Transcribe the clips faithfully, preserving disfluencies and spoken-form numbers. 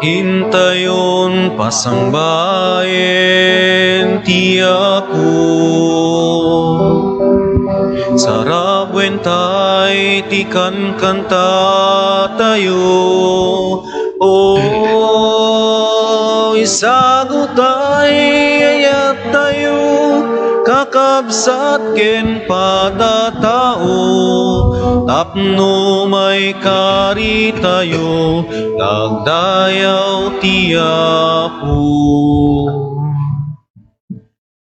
Intayon pasangbaen ti Apo. Sarabuen tay ti kankantatayo. O, isago tay ayattayo, kakabsat ken patatao, tapno maikaritayo nga agdayaw ti Apo.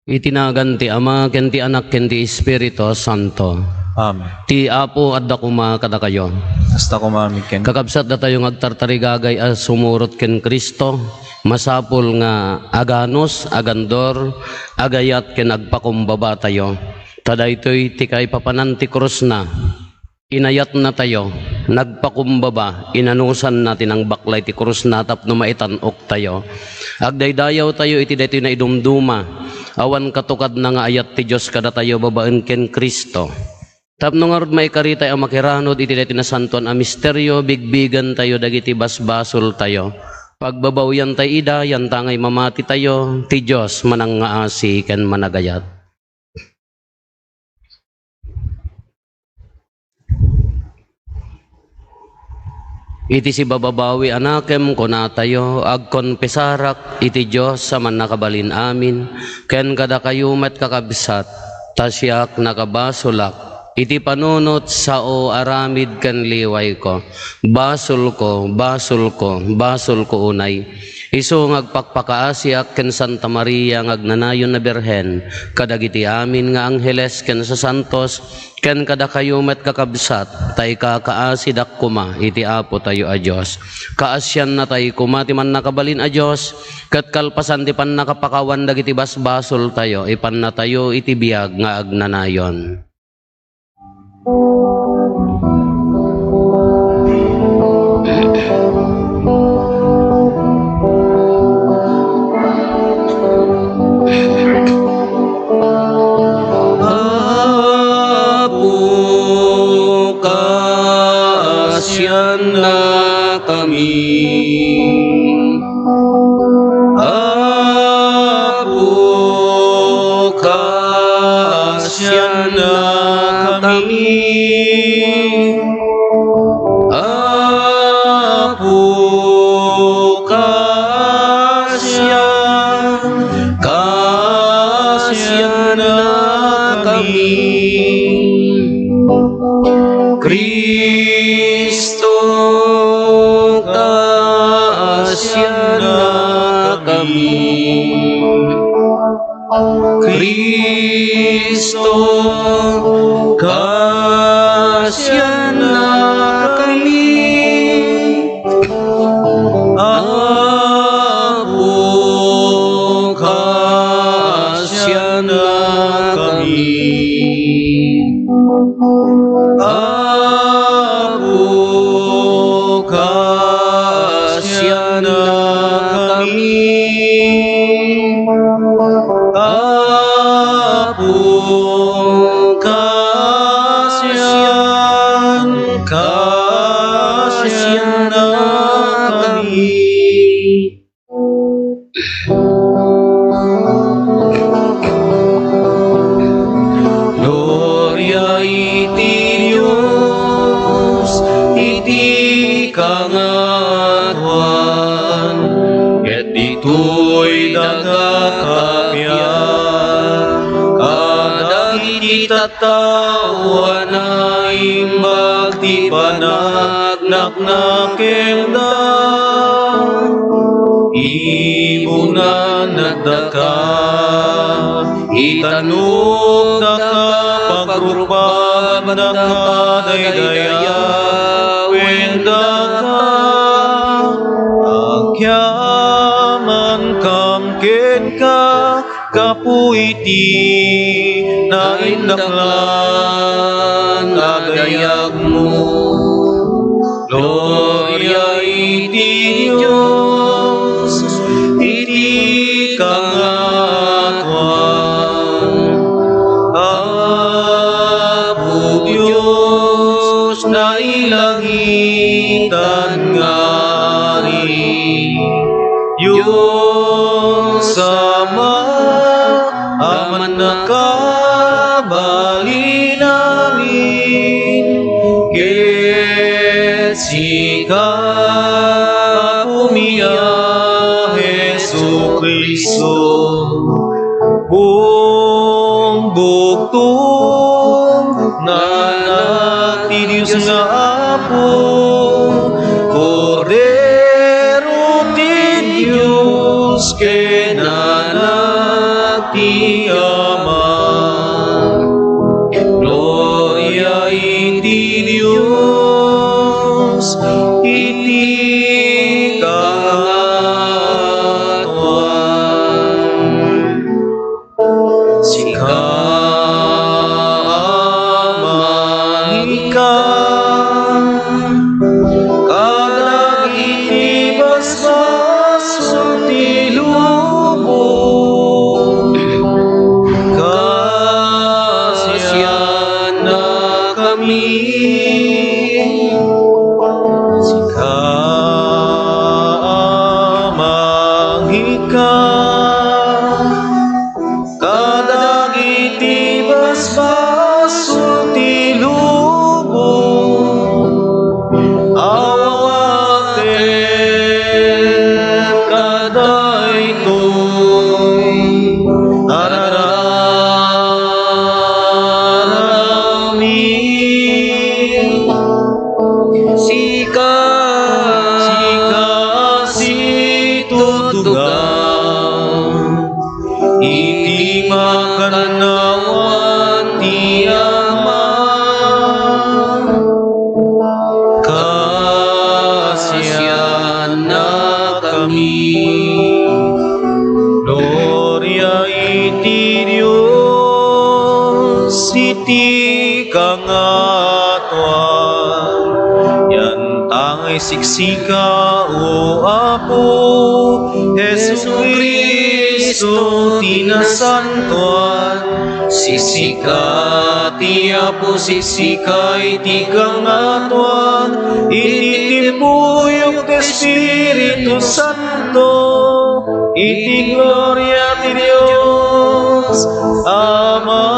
Iti nagan ti Ama, ken ti Anak, ken ti Espiritu Santo. Amen. Ti Apo adda koma kadakayo. Kasta koma met ken. Kakabsat, datayo nga agtartarigagay a sumurot ken Cristo, masapul nga aganus, agandor, agayat ken agpakumbabatayo. Ta daytoy ti kaipapanan ti krusna. Inayatnatayo, nagpakumbaba, inanusanna ti nangbaklay ti krusna tapno maitan-oktayo. Agdaydayawtayo iti daytoy naidumduma. Awan katukadna nga ayat ti Dios kadatayo babaen ken Cristo. Tapno ngarud maikaritay a makiranud iti daytoy nasantoan a misterio, bigbigentayo dagiti basbasoltayo. Pagbabawiantay ida, yantangay mamatitayo, ti Dios manangngaasi ken managayat. Iti sibababawi a nakem, kunatayo, agkonfesarak iti Dios a Mannakabalin-amin, ken kadakayo met, kakabsat, ta siak nakabasolak iti panunot sao aramid ken liwayko. Basolko, basolko, basolko unay. Isu nga agpakpakaasiak ken Santa Maria nga agnanayon a Birhen, kadagiti amin nga angheles ken sasantos, ken kadakayo met, kakabsat, ta ikakaasidak koma iti Apotayo a Dios. Kaasiannatay koma ti Mannakabalin a Dios, ket kalpasan ti pannakapakawan dagiti basbasoltayo, ipannatayo iti biag nga agnanayon. Apo, kaasiannakami. Apo, kaasiannakami. Apo, kaasian-, kaasiannakami. Cristo, kaasiannakami. Cristo, kaasiannakami. Apo, kaasiannakami. Apo, kaasiannakami. Apo, kaasian-, kaasiannakami. Gloria iti Dios iti kangatoan, ket ditoy daga kappia kadagiti tattao a naimbag ti panag- naknakemda. Ibunan daka, itanok daka, pagrukbab daka, daydayawen daka. Agyamankam kenka, gapu iti naindaklan a dayagmo. Gloria iti Dios iti kangatoan. Apo Dios, nailangitan nga Ari, Dios Ama, Aman nakabalin amin, ket sika, Apomi a Jesu-Cristo, bumbugtong nga Anak ti Dios nga Apo, Kordero ti Dios, ken Anak ti Ama. Gloria iti Dios iti kangatoan. Sika a mangika kadagiti basbasol ti lubong, kasiannakami. Sika a mangika kadagiti basbasol ti lubong, awatem kadaytoy a rararammi. Sika, sika situtugaw iti makannawan ti Ama, kasiannakami. Gloria iti Dios iti kangatoan. Yantangay siksika, O Apo Jesu-Cristo, ti nasantoan. Siksika ti Apo, siksika iti kangatoan, iti timpuyog ti Espiritu Santo, iti gloria ti Dios Ama.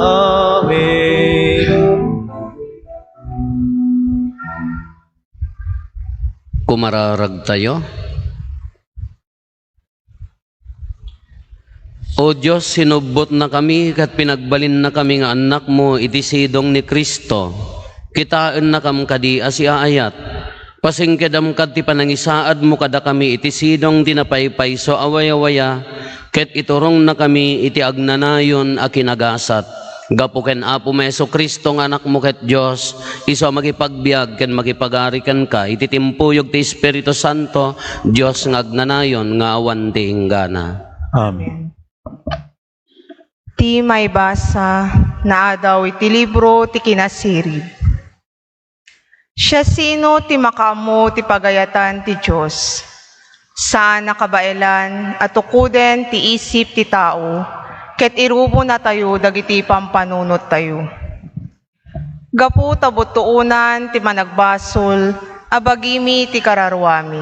Amen. Kumararagtayo. O Dios, sinubbotnakami ket pinagbalinnakami nga annakmo iti sidong ni Cristo. Kitaennakam kadi a siaayat. Pasingkedam kad ti panangisaadmo kadakami iti sidong ti napaypayso a wayawaya, ket iturongnakami iti agnanayon a kinagasat. Gapu ken Apomi Jesu-Cristo nga Anakmo ket Dios, isu a makipagbiag ken makipagari kenka iti timpuyog ti Espiritu Santo, Dios nga agnanayon nga awan ti inggana. Amen. Ti maibasa, naadaw iti libro ti Kinasirib. Siasino ti makaammo ti pagayatan ti Dios? Saan a kabaelan a tukoden ti isip ti tao ket irubonnatayo dagiti pampanunottayo. Gapu ta buttoonan ti managbasol a bagimi ti kararuami.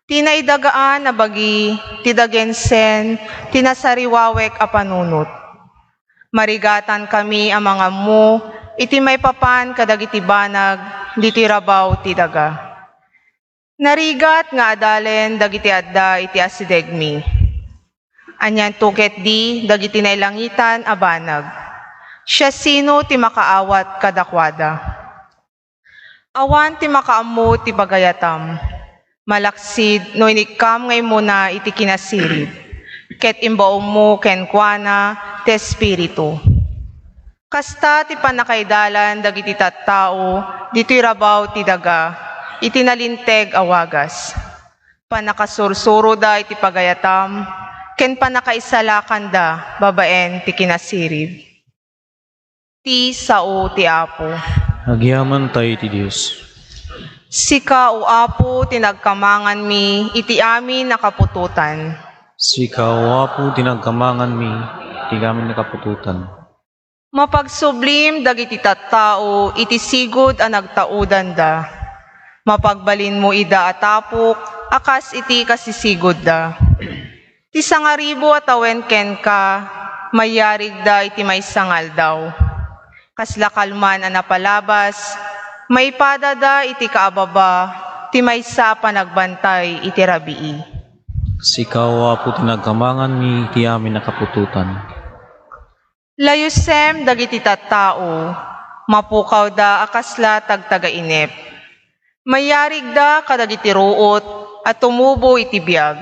Ti naidagaan a bagi ti dagensen ti nasariwawek a panunot. Marigatankami a mangammo iti maipapan kadagiti banag ditoy rabaw ti daga. Narigat nga adalen dagiti adda iti asidegmi. Anianto ketdi dagiti nailangitan a banag? Siasino ti makaawat kadakuada? Awan ti makaammo ti pagayatam, malaksid no inikkam nga immuna iti kinasirib, ket imbaonmo kenkuana ti Espiritu. Kasta ti pannakaidalan dagiti tattao ditoy rabaw ti daga iti nalinteg a wagas. Pannakasursuroda iti pagayatam ken pannakaisalakanda babaen ti kinasirib. Ti sao ti Apo. Agyamankami iti Dios. Sika, O Apo, ti nagkamanganmi iti amin a kaputotan. Sika, O Apo, ti nagkamanganmi iti amin a kaputotan. Mapagsublim dagiti tattao iti sigud a nagtaudanda. Mapagbalinmo ida a tapok a kas iti kasisigudda. Ti sangaribu a tawen kenka, mayarigda iti maysa nga aldaw. Kasla kalman a napalabas, maipadada iti kaababa ti maysa a panagbantay iti rabii. Sika, O Apo, ti nagkamanganmi iti amin a kaputotan. Layusem dagiti tattao, mapukawda a kasla tagtagainep. Mayarigda kadagiti ruot a tumubo iti biag.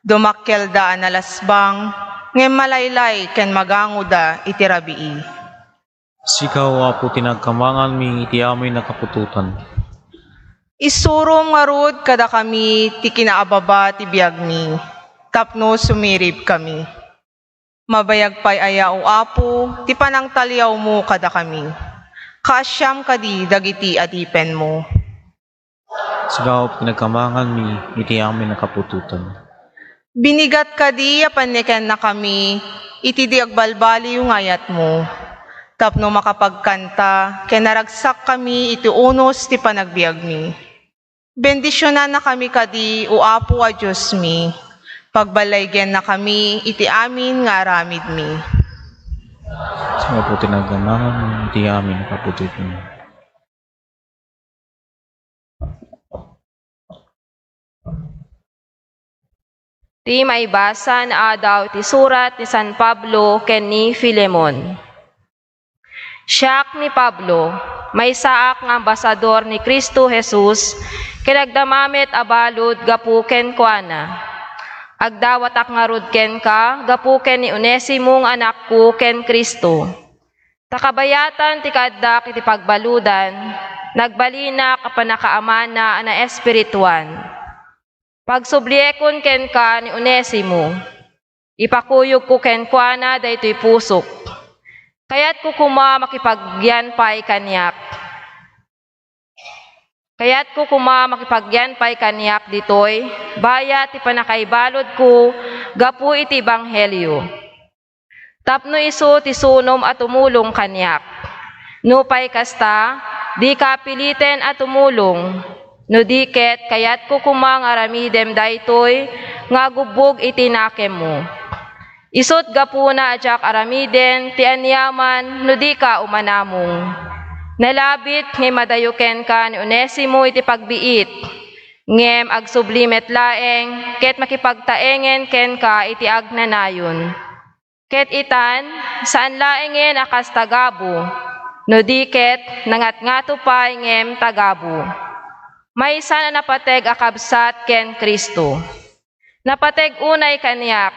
Dumakkelda a nalasbang, ngem malaylay ken magangoda iti rabii. Sika, O Apo, ti nagkamanganmi iti amin a kaputotan. Isurom ngarud kadakami ti kinaababa ti biagmi, tapno sumiribkami. Mabayag pay aya, O Apo, ti panangtaliawmo kadakami. Kaasiam kadi dagiti adipenmo. Sika, O Apo, ti nagkamanganmi iti amin a kaputotan. Binigat kadi a pannikennakami iti di agbalbaliw nga ayatmo, tapno makapagkanta ken naragsakkami iti unos ti panagbiagmi. Bendisionannakami kadi, O Apo a Diosmi, pagballaygennakami iti amin nga aramidmi. Sika, O Apo, ti nagkamanganmi iti amin a kaputotan. Ti maibasa nga adaw ti surat ni San Pablo ken ni Filemon. Siak ni Pablo, maysaak nga ambasador ni Cristo Jesus, ken agdama met a balud gapu kenkuana. Agdawatak ngarud kenka gapu ken ni Onesimo nga anakko ken Cristo. Ta kabayatan ti kaaddak iti pagbaludan, nagbalinak a pannakaamana a naespirituan. Pagsubliekon kenka ni Onesimo. Ipakuyogko kenkuana daytoy pusok. Kayatko koma makipagyan pay kaniak. Kayatko koma makipagyan pay kaniak ditoy, bayat ti pannakaibaludko gapu iti ebanghelio. Tapno isu ti sunom a tumulong kaniak. Nupay kasta, dika piliten a tumulong, no di ket kayatko koma nga aramidem daytoy nga agubbog iti nakemmo. Isut' gapuna a diak aramiden ti aniaman no dika umanamong. Nalabit nga imadayo kenka ni Onesimo iti pagbiit, ngem agsubli met laeng ket makipagtaengen kenka iti agnanayon. Ket itan, saan laengen a kas tagabu, no di ket nangatngato pay ngem tagabu. Maysan a napateg a kabsat ken Cristo. Napateg unay kaniak,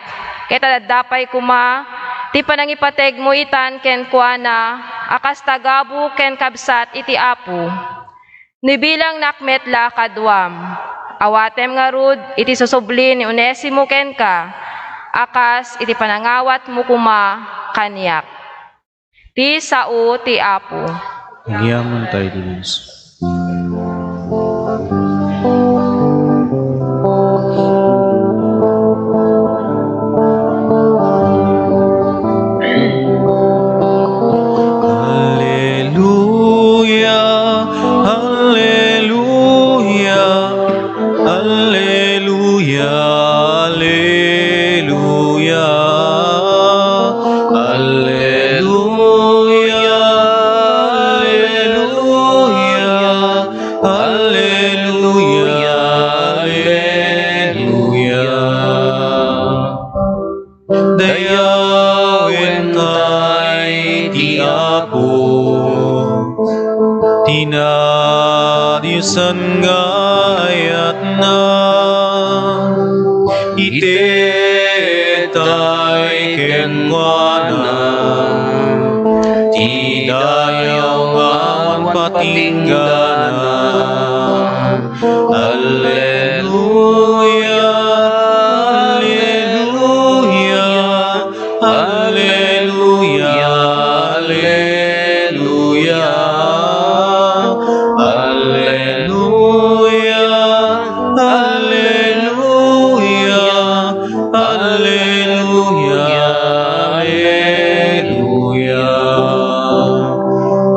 ket adda pay koma ti panangipategmo itan kenkuana a kas tagabu ken kabsat iti Apo. Nibilangnak met la a kaduam. Awatem ngarud iti susubli ni Onesimo kenka, a kas iti panangawatmo koma kaniak. Ti sao ti Apo. Agyamankami iti Dios. Alleluia, alleluia, alleluia, alleluia, alleluia, alleluia, alleluia, alleluia. Dayawenka iti Apo, ti nadiosan nga ayatna. Itetay kenkuana ti dayaw nga awan patinggana. Alleluia, alleluia, alleluia, alleluia, alleluia, alleluia, alleluia, alleluia,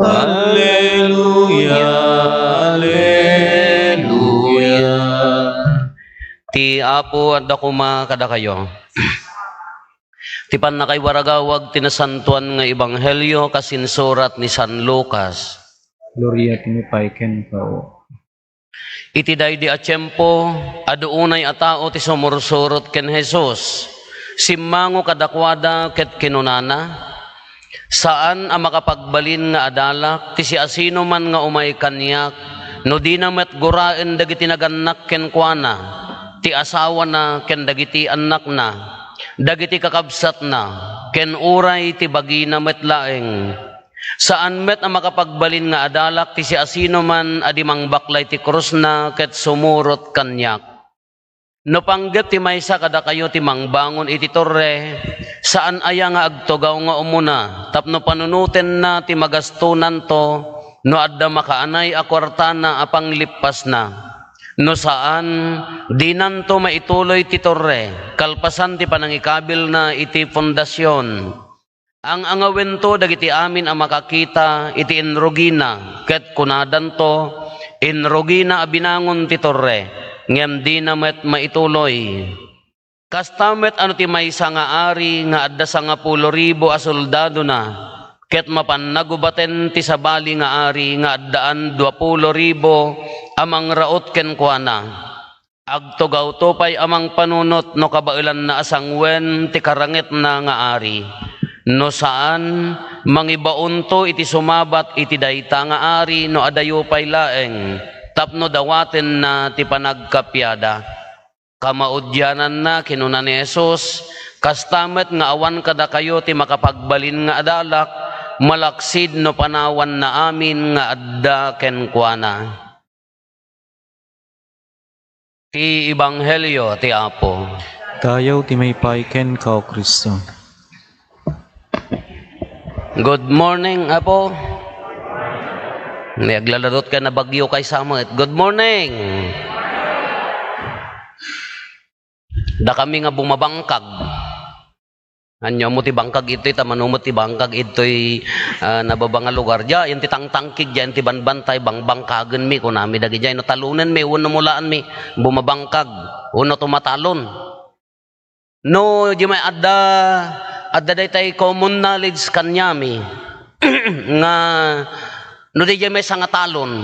alleluia, alleluia. Ti Apo adda koma kadakayo. Ti pannakaiwaragawag ti nasantoan nga ebanghelio kas insurat ni San Lucas. Gloria ti mapay kenka, O. Iti daydi a tiempo, adu unay a tao ti sumursurot ken Jesus. Simmango kadakuada ket kinunana, "Saan a makapagbalin nga adalak ti siasinoman nga umay kaniak no dina met guraen dagiti nagannak kenkuana, ti asawana ken dagiti annakna, dagiti kakabsatna, ken uray ti bagina met laeng. Saan met a makapagbalin nga adalak ti siasinoman a di mangbaklay ti krusna ket sumurot kaniak." No panggep ti maysa kadakayo ti mangbangon iti torre, saan aya nga agtugaw nga umuna tapno panunotenna ti magastonanto no adda makaanay a kuartana a panglippasna? No saan, dinanto maituloy ti torre kalpasan ti panangikabilna iti fondasion. Ang-angawento dagiti amin a makakita iti inrugina, ket kunadanto, "Inrugina a binangon ti torre, ngem dina met maituloy." Kasta met a no ti maysa nga ari nga adda sangapulo ribu a soldadona, ket mapan nagubaten ti sabali nga ari nga addaan duapulo ribu a mangraut kenkuana. Agtugawto pay a mangpanunot no kabaelanna a sanguen ti karangetna nga ari. No saan, mangibaonto iti sumabat iti dayta nga ari no adayo pay laeng, tapno dawatenna ti panagkappia. Kamaudiananna, kinuna ni Jesus, "Kasta met nga awan kadakayo ti makapagbalin nga adalak, malaksid no panawanna amin nga adda kenkuana." Ti Ebanghelio ti Apo. Dayaw ti maipay kenka, O Cristo. Good morning, Apo. May aglaladot ka na bagyo kay samet. Good morning. Dakami nga bumabangkag. Ania mo ti bangkag itoy, ta mano met ti bangkag itoy, ah, nababa nga lugar. Diay, yan ti tangtangkig, diay, yan ti banbantay, bangbangkagenmi, kunami dagidiay. No talonenmi, wenno mulaanmi, bumabangkag, wenno tumatalon. No, diay may adda, adda daytay common knowledge kaniami, nga no diay may sangatalon,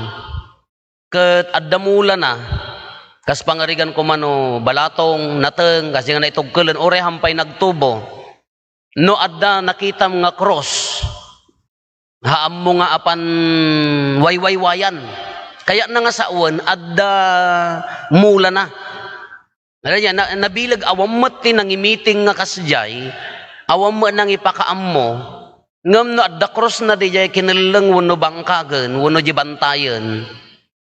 ket adda mulana, kas pangarigan koma no balatong, nateng, kas di nga naitugkelen, uray hampay nagtubo. No adda nakitam nga krus, ha ammo nga apan waywaywayan. Kayatna nga sawen, adda mulana. Ano niya, na, nabileg awan met ti nangimiting nga kasdiay, awan met nangipakaammo, ngem no adda krusna diay kinelleng wenno bangkagen, wenno di bantayen,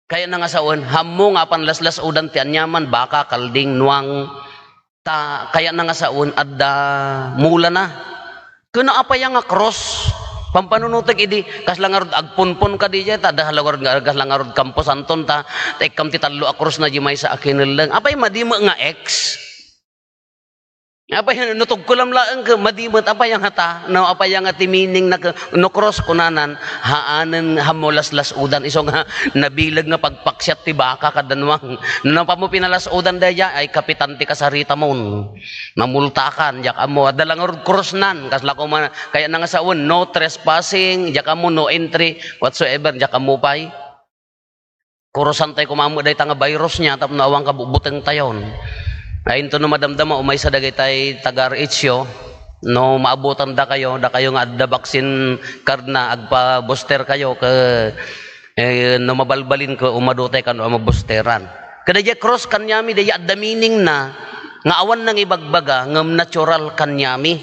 kayatna nga sawen, ha ammo nga apan laslas-odan ti aniaman, baka, kalding, nuang, ta kayatna nga sawen, adda mulana. Ken apay nga krus? Pampanunotek idi, kasla ngarud agpunpon kadi diay, ta adda ngarud nga, kasla ngarud kamposanton, ta, ta ikkam ti tallo a krusna diay maysa a kinelleng. Apay madi met nga X? Apay, no tugkolam laeng ket madi met, apay nga ta? No, apay nga ti meaning na ke-, no krus kunanan, haanen, ha ammo laslas-odan, isu nga nabileg nga pagpaksiat ti baka kada nuang. No, no, ammo pinalas-odan daydiay, ay kapitan ti kasaritamon. Mamultakan, diak ammo. Adda la ngarud krusnan, kasla koma, kayatna nga sawen, no trespassing, diak ammo, no entry, whatsoever, diak ammo pay. Kurusan tayo koma met dayta nga virus niya, tapno awan kabutbutengtayon. Ay, into no madamdama, umaysa dagitay taga R H U, no maabutan dakayo, dakayo nga adda vaccine card na, agpa-booster kayo, ke, eh, no mabalbalin ko, umadutay kano a maboosteran. Kada diay krus kaniami, diay adda meaning na, nga awan nangibagbaga, ngem natural kaniami.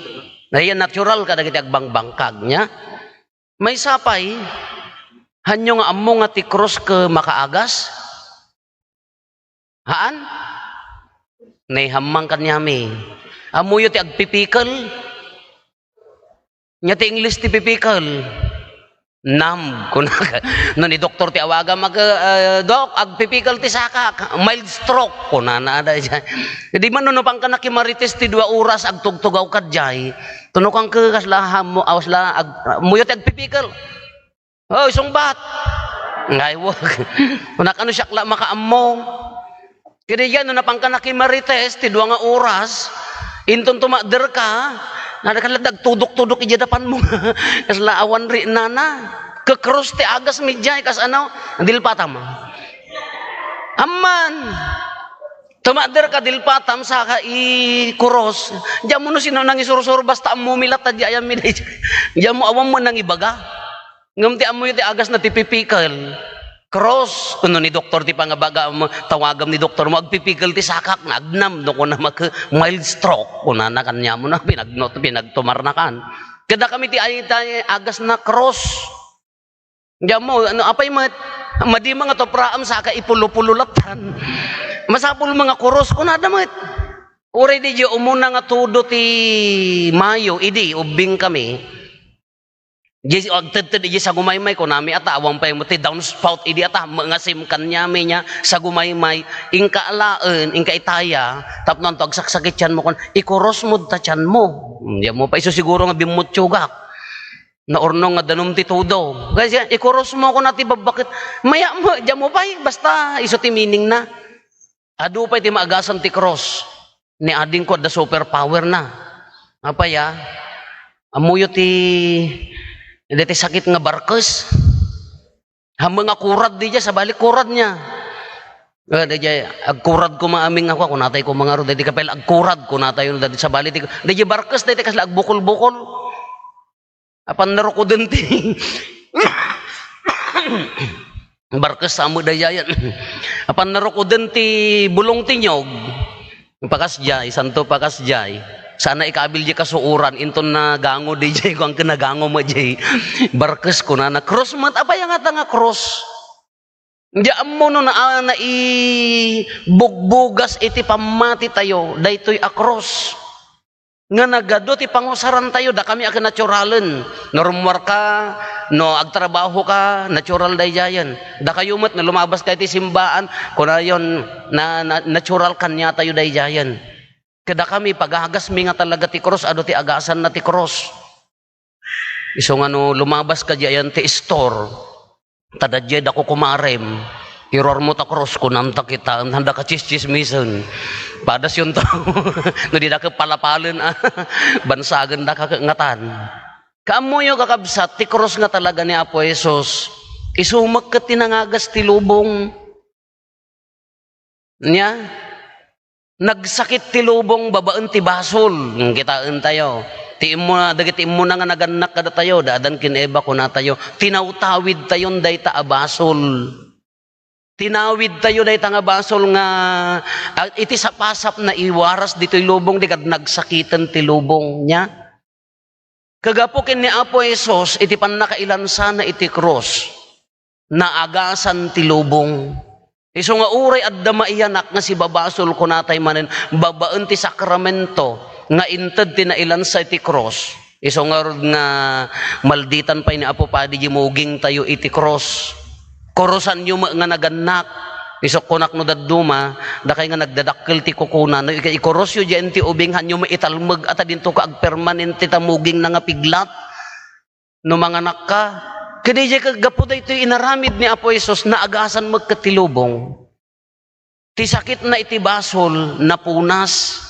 Diay natural kadagiti agbangbangkag niya. Maysa pay, hanyo nga ammo nga ti krus ket makaagas? Haan? Naihammang kaniami. Ammoyo ti agpipikel? Nia ti English ti pipikel? Numb, kuna ka. No ni doktor ti awagam, "Dok, agpipikel ti sakak. Mild stroke," kunana daydiay. Di man no, no pangka nakimarites ti dua oras, agtugtugaw ka diay. Tunokang ke kasla hammo, awas la, ag-, ammoyo ti agpipikel. Oy, sungbat! Ay, wag. Kunak, ano siak la makaammo? Kadi diay, no napanka nakimarites ti dua nga oras, inton tumakderka, nada ka la agtudok-tudok idiay dapanmo. Kasla awan rinana. Kekrus ti agasmi diay, kas ano, dilpatam. Amman, tumakderka, dilpatam, saka ikoros. Diay ammo no sino nangisursurbas, ta ammomi latta diay ayanmi. Diay ammo awan met nangibaga. Ngem ti ammoyo ti agasna ti pipikel, krus. Kuno ni doktor ti pangabaga mo, tawagam ni doktor mo, "Agpipikel ti sakak, naagnam," no kunana, "Mild stroke," kunana kaniamo na, pinagno-, pinagtumarnakan. Kadakami ti ay-, ti agasna krus. Diay ammo, ano, apay met, madi nga tupraam, saka ipulo-pulo lattan. Masapul nga kurus, kunada met. Uray di, di umuna nga tudo ti Mayo, idi, ubbing kami. Di agtedted iti sagumaymay, kunami ata, awan pay met ti downspout idi ata, mangasim kaniami nia sagumaymay, inka alaen, inka itaya, tapno anto agsaksakit tianmo, kun, "Ikurusmo ta tianmo." Hmm, diay ammo pay isu siguro nga bimmutsugak. Naurnong nga danum ti tudo. Kaya, "Ikurusmo," kuna ti babbaket. Maya mo, diay ammo pay, basta isu ti meaning na. Adu pay ti maagasam ti krus. Ni adingko adda superpower na. Apay a? Ammoyo ti, deti sakit nga barkes. Hameng a kurad diay, sabali kurad nia. Eh, diay, agkurad ko maamin nga ako, kunatay ko mangaro, deti kapel agkurad, kunatayo, deti sabali ti, diay barkes, deti kasla agbukol-bukol. Apan narukuden ti barkes, amo dayayan. Apan narukuden ti bulong ti niyog. Pakasdiay, santo pakasdiay. Sana ikabil di kasuoran, inton nagango di jay, kuan ka nagango mo jay. Barkes kunana, krus met, apay a ngata nga krus? Diay ammo no na, ah, naibugbugas iti pammatitayo, daytoy a krus. Nga nagadu ti pangusarantayo, dakami a ken naturalen. No rummuarka, no agtrabahoka, natural daydiayen. Dakayo met, no lumabaska iti simbaan, kunayon, na, na, natural kaniatayo daydiayen. Kadakami, pagagasmi nga talaga ti krus, adu ti agasanna ti krus. Isu nga no lumabaska diay ayan ti store, ta daydiay da kukumarem, "Iruarmo ta krus," kunanta kitaen, handa ka tsistsismisen. Padasyonto. No dida ket palapalen, a, bansagenda ka ket ngatan. Kaammoyo, kakabsat, ti krus nga talaga ni Apo Jesus, isu met ket ti nangagas ti lubong. Nia? Nagsakit ti lubong babaen ti basol. Hmm, kitaentayo. Ti immo-, dagiti immuna nga nagannak kadatayo, da Adan ken Eva, kunatayo, tinawtawidtayon dayta a basol. Tinawidtayo dayta nga basol nga, ah, iti sapasapna iwaras ditoy lubong, di kad nagsakiten ti lubong. Nia? Kagapu ken ni Apo Jesus iti pannakailansana iti krus, naagasan ti lubong. Isu nga uray adda maiyanak nga sibabasol, kunatay manen, babaen ti sakramento nga inted ti nailansa iti krus. Isu ngarud nga malditan pay ni Apo Padi di mugingtayo iti krus. Kurusanyo met nga nagannak. Isuk kunak no dadduma, dakay nga nagdadakkel ti kukuna, no ika-, ikurusyo diay ti ubing, hanyo maitalmeg a ta dinto ka agpermanente ta mugingna nga piglat. No manganakka, kadi diay kaggapu daytoy inaramid ni Apo Jesus, naagasan met ket ti lubong. Ti sakitna iti basol, napunas.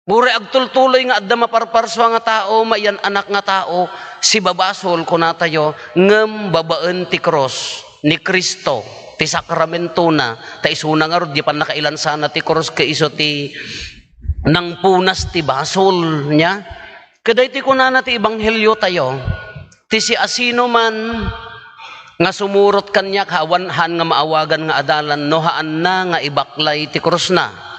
Uray agtultuloy nga adda maparparsua nga tao, maiyan-anak nga tao, sibabasol, kunatayo, ngem babaen ti krus ni Cristo, ti sakramentona, ta isuna ngarud, di pannakailansana ti krus, ket isu ti nangpunas ti basol niya. Kadaytoy kunana ti ebangheliotayo, ti siasinoman nga sumurot kaniak, awan, haan nga maawagan nga adalan no haanna nga ibaklay ti krusna.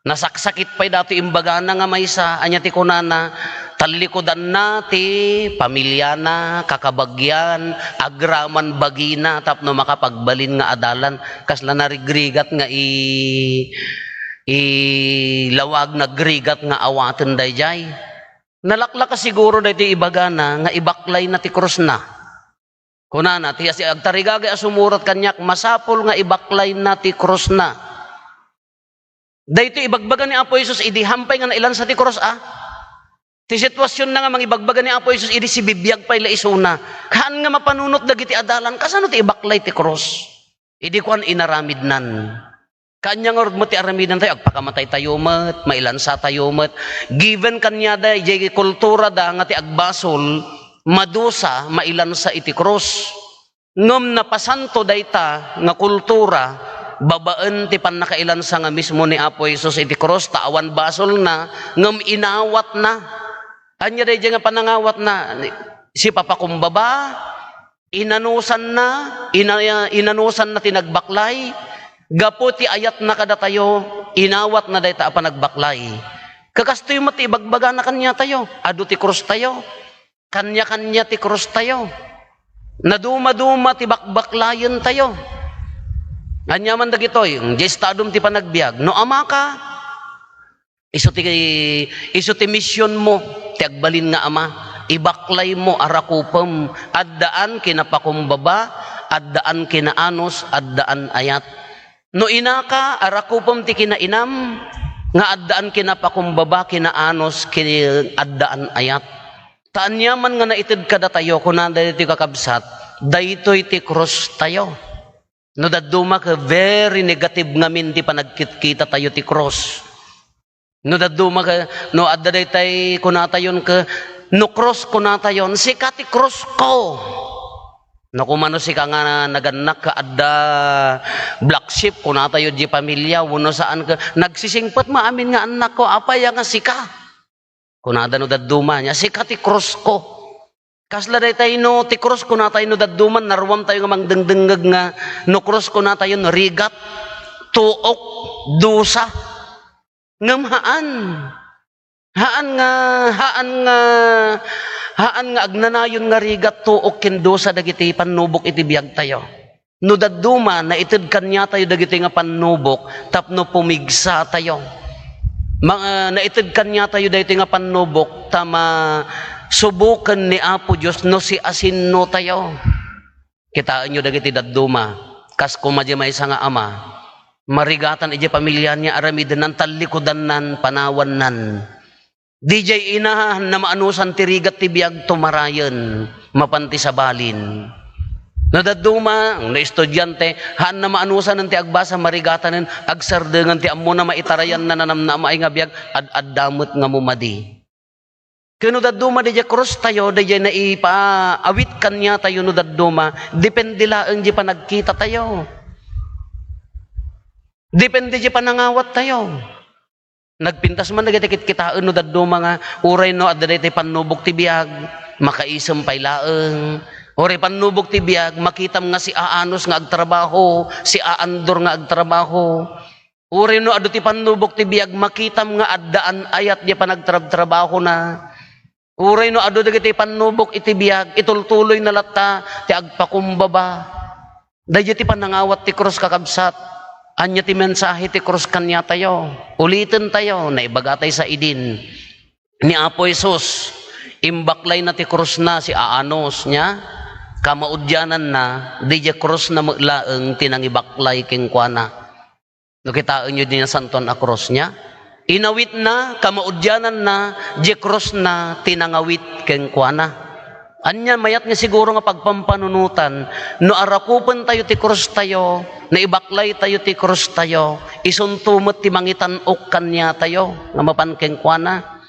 Nasaksakit pay datoy imbagana nga maysa, ania ti kunana, tallikudanna ti pamiliana, kakabagian, agraman bagina tapno makapagbalin nga adalan. Kasla narigrigat nga i-, ilawag, nagrigat nga awaten daydiay. Nalaklaka siguro daytoy ibagana nga ibaklayna ti krusna. Kunana, ti asi-, agtarigagay a sumurot kaniak, masapul nga ibaklayna ti krusna. Daytoy ibagbaga ni Apo Jesus idi hampay nga nailansa ti krus, a? Ti sitwasyon na nga mangibagbaga ni Apo Jesus idi sibibiag pay la isuna. Haan nga mapanunot dagiti adalan, kasano ti ibaklay ti krus? Idi kuan, inaramidnan. Kaanya ngarud met ti aramidentayo, agpakamataytayo met, mailansatayo met. Given kaniada, idiay kulturada nga ti agbasol, madusa, mailansa iti krus. Ngem napasanto dayta nga kultura babaen ti pannakailansa nga mismo ni Apo Jesus iti krus, ta awan basolna, ngem inawatna. Ania daydiay nga panangawatna? Sipapakumbaba, inanusanna, ina-, inanusanna ti nagbaklay, gapu ti ayatna kadatayo, inawatna dayta a panagbaklay. Kakastoy met ti ibagbagana kaniatayo, adu ti krustayo. Kania-kania ti krustayo. Naduma-duma ti bakbaklayentayo. Ania man dagitoy, idiay estadom ti panagbiag. No amaka, isu ti, isu ti misionmo, ti agbalin nga ama. Ibaklaymo a rakupem, addaan kinapakumbaba, addaan kinaanus, addaan ayat. No inaka a rakupem ti kinainam, nga addaan kinapakumbaba, kinaanus, kin-, addaan ayat. Ta aniaman nga naited kadatayo, kuna daytoy kakabsat, daytoy ti krustayo. No dadduma ket very negative ngamin ti panagkitkitatayo ti krus. No dadduma ket, no adda daytay kunatayon ket, no krus kunatayon, sika ti krusko. No kumano sika nga nagannak ket adda black sheep kunatayo diay pamilia, wenno saan ket, nagsisingpet met amin nga annakko, apay a nga sika? Kunada no dadduma, nia, sika ti krusko. Kasla daytay no ti krus kunatayo no dadduma, naruamtayo nga mangdengdengngeg nga no krus kunatayo no rigat, tuok, dusa. Ngem haan. Haan nga, haan nga, haan nga agnanayon nga rigat, tuok ken dusa dagiti pannubok iti biagtayo. No dadduma, naited kaniatayo dagitoy nga pannubok tapno pumigsatayo. Ma-, naited kaniatayo daytoy nga pannubok ta masuboken ni Apo Dios no siasinnotayo. Kitaenyo dagiti dadduma, kas koma diay maysa nga ama, marigatan idiay pamiliana, aramidenna, tallikudanna, panawanna. Diay ina, haanna maanusan ti rigat ti biag, tumarayen, mapan ti sabalin. No dadduma, no estudiante, haanna maanusan ti agbasa, marigatanen, agsardengen ti ammona, maitarayanna nanamnamaay nga biag, ad-adda met nga mumadi. Ken no dadduma, diay krustayo, diay naipaawit kaniatayo no dadduma, depende laeng diay panagkitatayo. Depende diay panangawattayo. Nagpintas man dagiti kitkitaen no dadduma nga, uray no adda daytoy pannubok ti biag, makaisem pay laeng. Uray pannubok ti biag, makitam nga siaanus nga agtrabaho, siaandor nga agtrabaho. Uray no adu ti pannubok ti biag, makitam nga addaan ayat diay panagtrabtrabahona. Uray no adu dagiti pannubok iti biag, itultuloyna latta ti agpakumbaba. Daydiay ti panangawat ti krus, kakabsat. Ania ti mensahe ti krus kaniatayo? Ulitentayo, naibagatay sa idin ni Apo Jesus. Imbaklayna ti krusna, siaanus, nia, kamaudiananna, daydiay krusna met laeng ti nangibaklay kenkuana. No kitaenyo diay nasantoan a krus, nia, inawitna, kamaudiananna, diay krusna ti nangawit kenkuana. Ania, mayat nga siguro nga pagpampanunotan, no arakupentayo ti krustayo, no ibaklaytayo ti krustayo, isunto met ti mangitan-ok kaniatayo nga mapan kenkuana.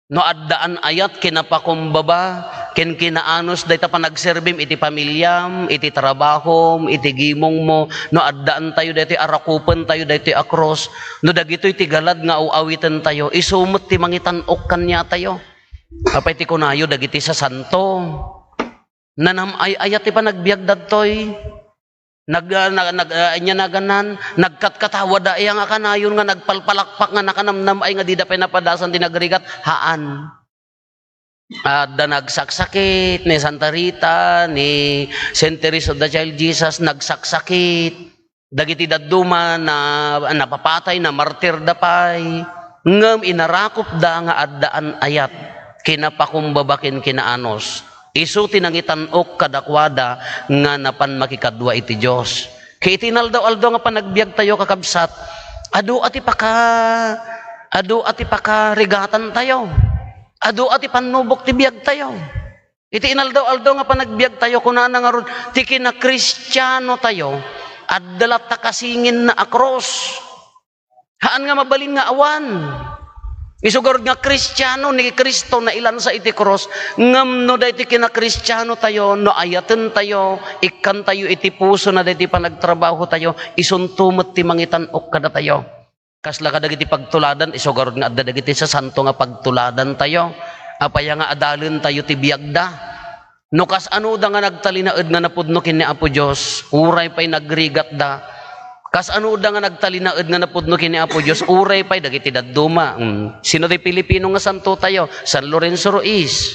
No addaan ayat, kinapakumbaba ken kinaanus dayta panagserbim iti pamiliam, iti trabahom, iti gimongmo, no addaantayo daytoy, arakupentayo daytoy a krus, no dagitoy ti galad nga aw-awitentayo, isu met ti mangitan-ok kaniatayo. Apay ti kunayo dagiti sasanto? Nanam-ay-ayat ti panagbiagda daytoy. Nag-, ah, nag-, nag-, ah, ania naganan, nagkatkatawada aya nga kanayon nga nagpalpalakpak nga nakanamnam-ay nga dida pay napadasan ti nagrigat? Haan. Adda nagsaksakit, ni Santa Rita, ni Saint Teresa of the Child Jesus, nagsaksakit. Dagiti dadduma na, napapatay, namartirda pay. Ngem inarakupda nga addaan ayat, kinapakumbaba ken kinaanus. Isu ti nangitan-ok kadakuada nga napan makikadua iti Dios. Ket iti inaldaw-aldaw nga panagbiagtayo, kakabsat, adu a ti paka-, adu a ti pakarigatantayo. Adu a ti pannubok ti biagtayo. Iti inaldaw-aldaw nga panagbiagtayo, kunana ngarud, ti kinakristianotayo, Adda latta kasinginna a krus. Haan nga mabalin nga awan. Isu garud nga Kristiano ni Cristo nailansa iti krus. Ngem no daytoy kinakristiano tayo, no ayaten tayo, ikkan tayo iti puso na daytoy panagtrabaho tayo, isunto met ti mangitan-ok kadatayo. Kasla kadagiti pagtuladan, isu garud nga adda dagiti sasanto nga pagtuladan tayo. Apay nga adalen tayo ti biagda? No kasano da nga nagtalinaed nga napudno ken ni Apo Dios, uray pay nagrigatda. Kasano da nga nagtalinaed nga napudno ken ni Apo Dios, uray pay dagiti dadduma. Mm. Sino ti Pilipino nga santo tayo? San Lorenzo Ruiz.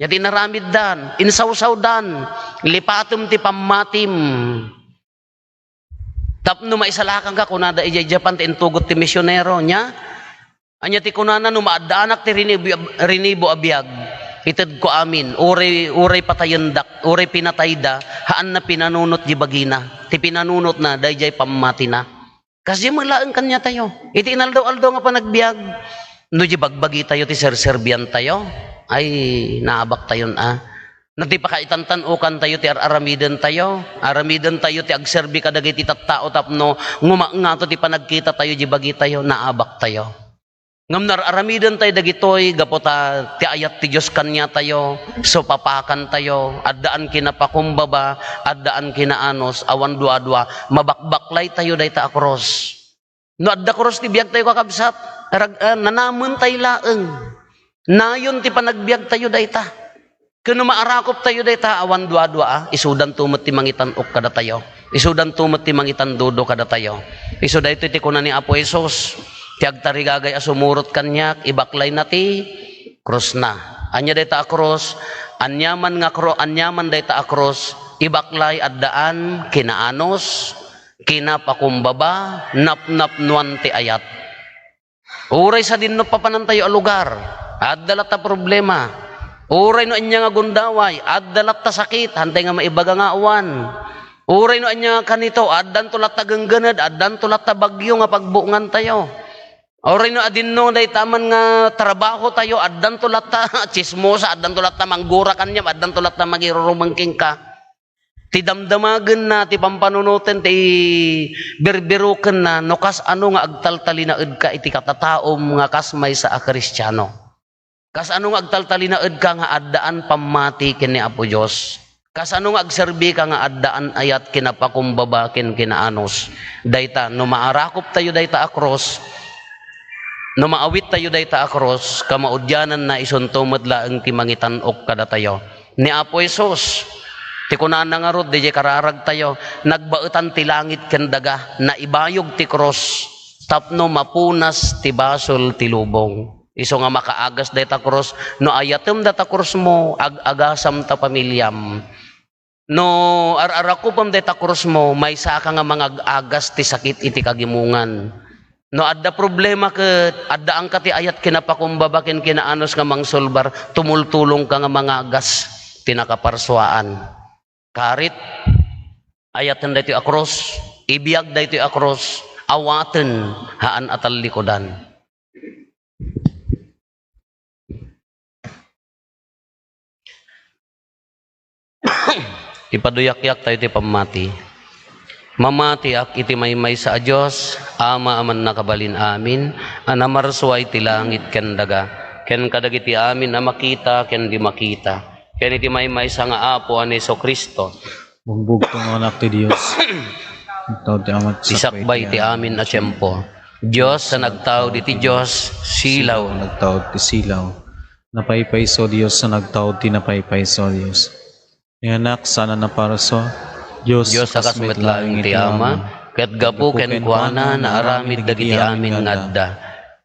Ya ti naramiddan, insawsawdan, lipatem ti pammatim. Tapno maisalakangka, kunada idiay Japan ti intugot ti misionero niya. Ania ti kunana, "No maaddaanak ti rinibo, rinibo a biag, itedko amin, uray, uray patayendak, uray pinatayda, haanna pinanunot di bagina. Ti pinanunotna, daydiay pammatina." Kasdiay met laeng kaniatayo. Iti inaldaw-aldaw nga panagbiag, no di bagbagi tayo ti serserbian tayo, ay, naabak tayon a. No ti pakaitantan-okan tayo ti ar-aramiden tayo, aramiden tayo ti agserbi kadagiti tattao tapno nguma-, ngato ti panagkita tayo di bagi tayo, naabak tayo. Ngem no ar-aramiden tayo dagitoy gapu ta ti ayat ti Dios kaniatayo, supapakan tayo, addaan kinapakumbaba, addaan kinaanus, awan duadua, mabakbaklay tayo dayta a krus. No adda krus ti biag tayo, kakabsat, rag-, ah, nanamen tayo laeng. Nayon ti panagbiag tayo dayta. Ken no maarakop tayo dayta, awan duadua, a, isudanto met ti mangitan-ok kadatayo. Isudanto met ti mangitandudo kadatayo. Isu daytoy ti kuna ni Apo Jesus, ti agtarigagay a sumurot kaniak, ibaklayna ti krusna. Ania dayta a krus? Aniaman nga kru-, aniaman dayta a krus, ibaklay addaan kinaanus, kinapakumbaba, napnapnoan ti ayat. Uray sadin no papanantayo a lugar, adda latta problema. Uray no ania nga gundaway, adda latta sakit, hantay nga maibaga nga awan. Uray no ania nga kanito, addanto latta genggened, addanto latta bagyo nga pagbuongantayo. Uray no adinno dayta man nga trabaho tayo, addanto latta tsismosa, addanto latta manggura kaniam, addanto latta mangirurumeng kenka. Ti damdamagenna, ti pampanunoten, ti birbirukenna, no kasano nga agtaltalinaedka iti katataom nga kas maysa a Kristiano. Kasano nga agtaltalinaedka nga addaan pammati ken ni Apo Dios? Kasano nga agserbika nga addaan ayat, kinapakumbaba ken kinaanus? Dayta, no maarakop tayo dayta a krus, no maawit tayo dayta a krus, kamaudiananna isunto met laeng ti mangitan-ok kadatayo. Ni Apo Jesus, ti kunana ngarud, diay kararag tayo, nagbaetan ti langit ken daga, naibayog ti krus, tapno mapunas ti basol ti lubong. Isu nga makaagas dayta krus, no ayatem data krusmo, ag-agasam ta pamiliam. No ar-arakupem dayta krusmo, maysaka nga mangag-agas ti sakit iti kagimongan. No adda problema ket addaanka ti ayat kinapakumbaba ken kinaanus nga mangsolbar, tumultulongka nga mangagas ti nakaparsuaan. Karit, ayaten daytoy a krus, ibiag daytoy a krus, awaten, haan a tallikudan. Ipaduyakyak tayo ti pammati. Mamatiak iti maymaysa a Dios, Ama a mannakabalin amin, a namarsua iti langit ken daga, ken kadagiti amin a makita ken di makita, ken iti maymaysa nga Apo a ni Jesu-Cristo. Bugbugto nga Anak ti Dios. Nagtaud ti Ama, ti sakbay ti amin a tiempo. Dios a nagtaud iti Dios, silaw. Nagtaud ti silaw. Napaypayso Dios a nagtaud ti napaypayso Dios. Ni Anak saan a naparso, Dios, Dios a kas met laeng ti Ama, ket gapu kenkuana naaramid dagiti amin nga adda.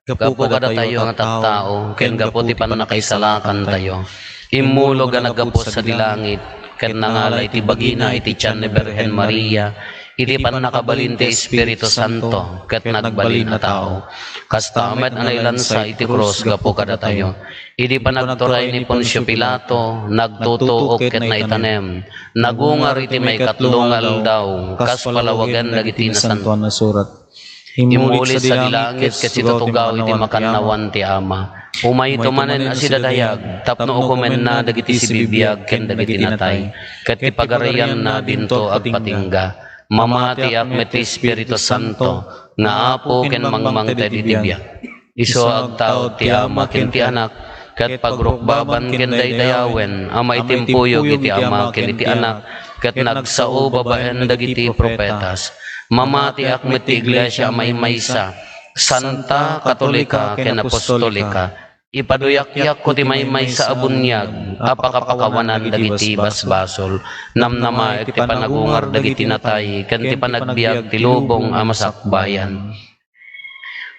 Gapu kadatayo nga tattao, ken gapu ti pannakaisalakantayo. Immulog a naggapu sadi langit, ket nangala iti bagina iti tian ni Birhen Maria, iti pannakabalin ti Espiritu Santo, ket nagbalin a tao. Kasta met a nailansa iti krus gapu kadatayo. Idi panagturay ni Poncio Pilato, nagtutuok ket naitanem. Nagungar iti maikatlo nga aldaw, kas palawagen dagiti nasantoan a surat. Immuli sadi langit ket situtugaw iti makannawan ti Ama. Umayto manen a sidadayag tapno ukomenna dagiti sibibiag ken dagiti natay, ket ti pagarianna dinto agpatingga. Mamatiak met ti Espiritu Santo, nga Apo ken mangmangted iti biag. Isu a agtaud ti Ama ken ti Anak, ket pagrukbaban ken daydayawen a maitimpuyo iti Ama ken iti Anak, ket nagsao babaen dagiti profetas. Mamatiak met ti iglesia a maymaysa, santa, katolika, ken apostolika. Ipaduyakyakko ti maymaysa a buniag a pakapakawanan dagiti basbasol. Namnamaek ti panagungar dagiti natay ken ti panagbiag ti lubong a masakbayan.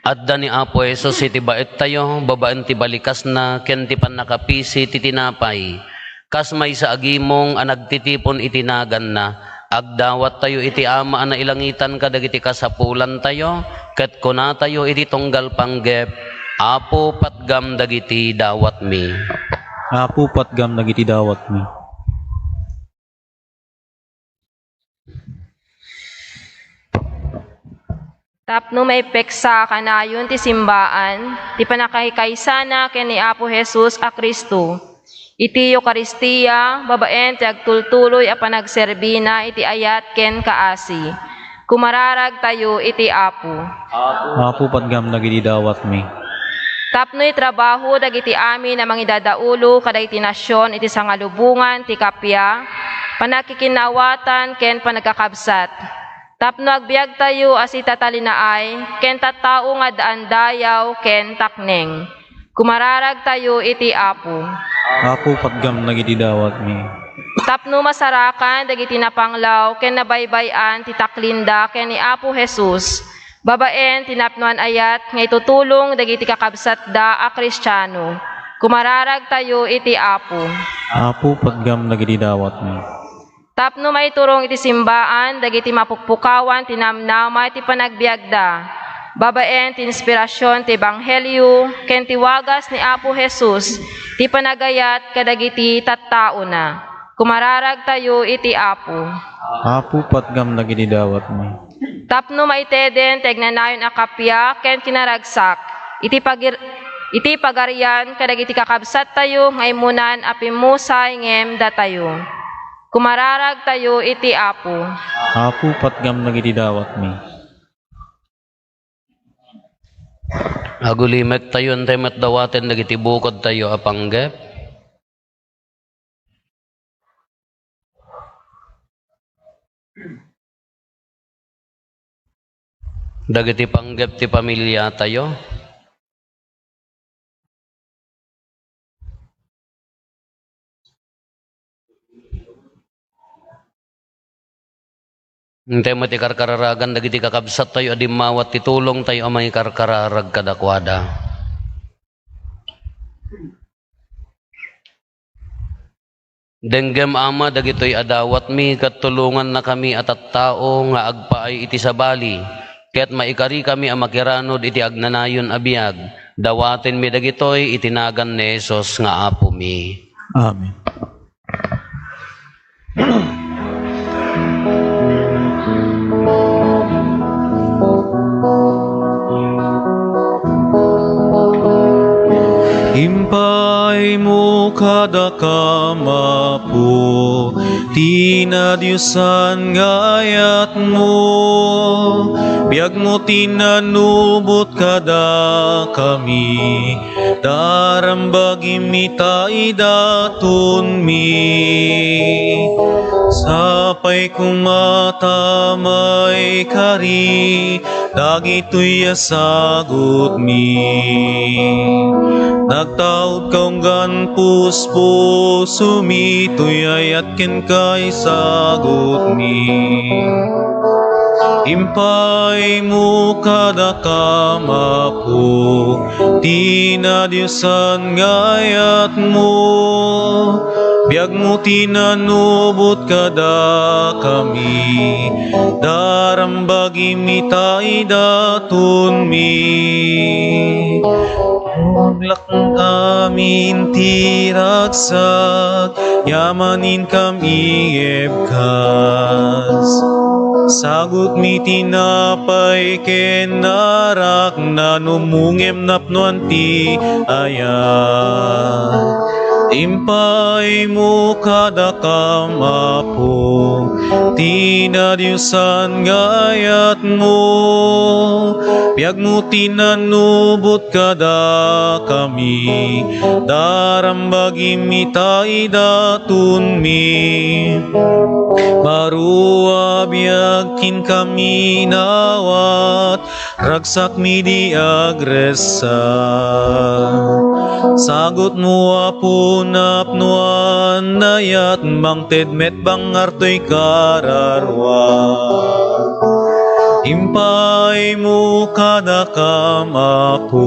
Adda ni Apo Jesus iti baettayo babaen ti balikasna ken ti pannakapisi ti tinapay. Kas maysa a gimong a nagtitipon iti naganna, agdawattayo iti Ama a nailangitan kadagiti kasapulantayo, ket kunatayo iti tunggal panggep, Apo, patgam dagiti dawatmi. Apo, patgam dagiti dawatmi. Tapno maipeksa a kanayon ti simbaan, ti pannakaikaysana ken ni Apo Jesus a Cristo, iti Eukaristia, babaen ti agtultuloy a panagserbina iti ayat ken kaasi, kumararagtayo iti Apo. Apo, patgam dagiti dawatmi. Tapno itrabaho dagiti amin a mangidadaulo kadagiti nasion iti sangalubongan ti kappia, pannakikinaawatan ken panagkakabsat. Tapno agbiagtayo a sitatalinaay ken tattao nga addaan dayaw ken takneng, kumararagtayo iti Apo. Apo, patgam dagiti dawatmi. Tapno masarakan dagiti napanglaw ken nabaybay-an ti taklinda ken ni Apo Jesus, babaen ti napnoan ayat nga itutulong dagiti kakabsatda a Kristiano, kumararagtayo iti Apo. Apo, patgam dagiti dawatmi. Tapno maiturong iti simbaan dagiti mapukpukawan ti namnama iti panagbiagda, babaen ti inspirasion ti ebanghelio ken ti wagas ni Apo Jesus ti panagayat kadagiti tattaona. Kumararagtayo iti Apo. Apo, patgam dagiti dawatmi. Tapno maiteden ti agnanayon a kappia ken kinaragsak iti pagir-, iti pagarian kadagiti kakabsattayo nga immunan a pimmusay ngem datayo. Kumararagtayo iti Apo. Apo, patgam dagiti dawatmi. Agulimektayo, intay met dawaten dagiti bukodtayo a panggep. Dagiti panggep ti pamiliatayo. Intay met ikarkararagan dagiti kakabsattayo a dimmawat ti tulongtayo a mangikarkararag kadakuada. Denggem, Ama, dagitoy a dawatmi ket tulongannakami a tattao nga agpaay iti sabali, ket maikarikami a makiranud iti agnanayon a biag. Dawatenmi dagitoy iti nagan ni Jesus nga Apomi. Amen. Impaymo kadakam, Apo, ti nadiosan nga ayatmo. Biagmo ti nanubot kadakami, darambagim ita idatonmi. Sapay koma ta maikari dagitoy a sagutmi. Nagtaudka unggan puspusomi, toy ayat kenka isagutmi. Impaymo kadakam, Apo, ti nadiosan nga ayatmo. Biagmo ti nanubot kadakami, darambagim ita idatonmi. Amin ti ragsak, yaman inkam iebkas. Sagutmi tinapay ken arak, nanumongem napnoan ti ayat. Impaaymo kadakam, Apo, ti nadiosan nga ayatmo. Biagmo ti nanubot kadakami, darambagim ita idatonmi. Baro a biag kenkami nawat, ragsakmi di agressa. Sagutmo, Apo, napnoan, ayat mangted met bangngar toy kararua. Impaaymo kadakam, Apo,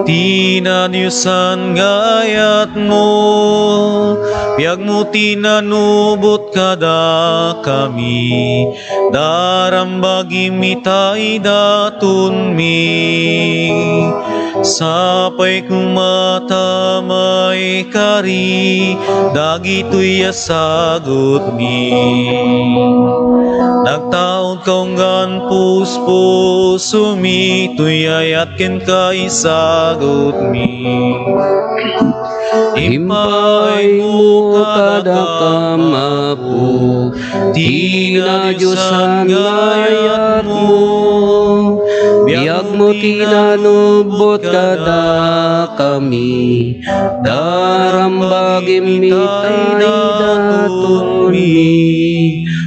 ti nadiosan nga ayatmo. Biagmo ti nanubot kadakami, darambagim ita idatonmi. Sapay koma ta maikari dagitoy a sagutmi. Nagtaudka unggan puspusomi, toy ayat kenka isagutmi. Impaaymo kadakam, Apo, ti nadiosan nga ayatmo. Biagmo ti nanubot kadakami, darambagim ita idatonmi.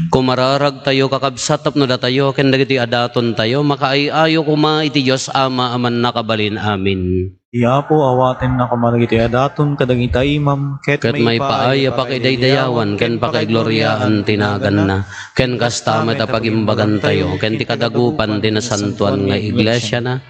Kumararagtayo, kakabsat, tapno datayo ken dagiti adatontayo makaay-ayo koma iti Dios Ama a Mannakabalin. Amen. Ti Apo awatenna koma dagiti adaton kadagiti imam, ket maipaay a pakaidaydayawan ken pakaigloriaan ti naganna, ken kasta met a pagimbagantayo ken ti kadagupan ti nasantoan nga iglesiana.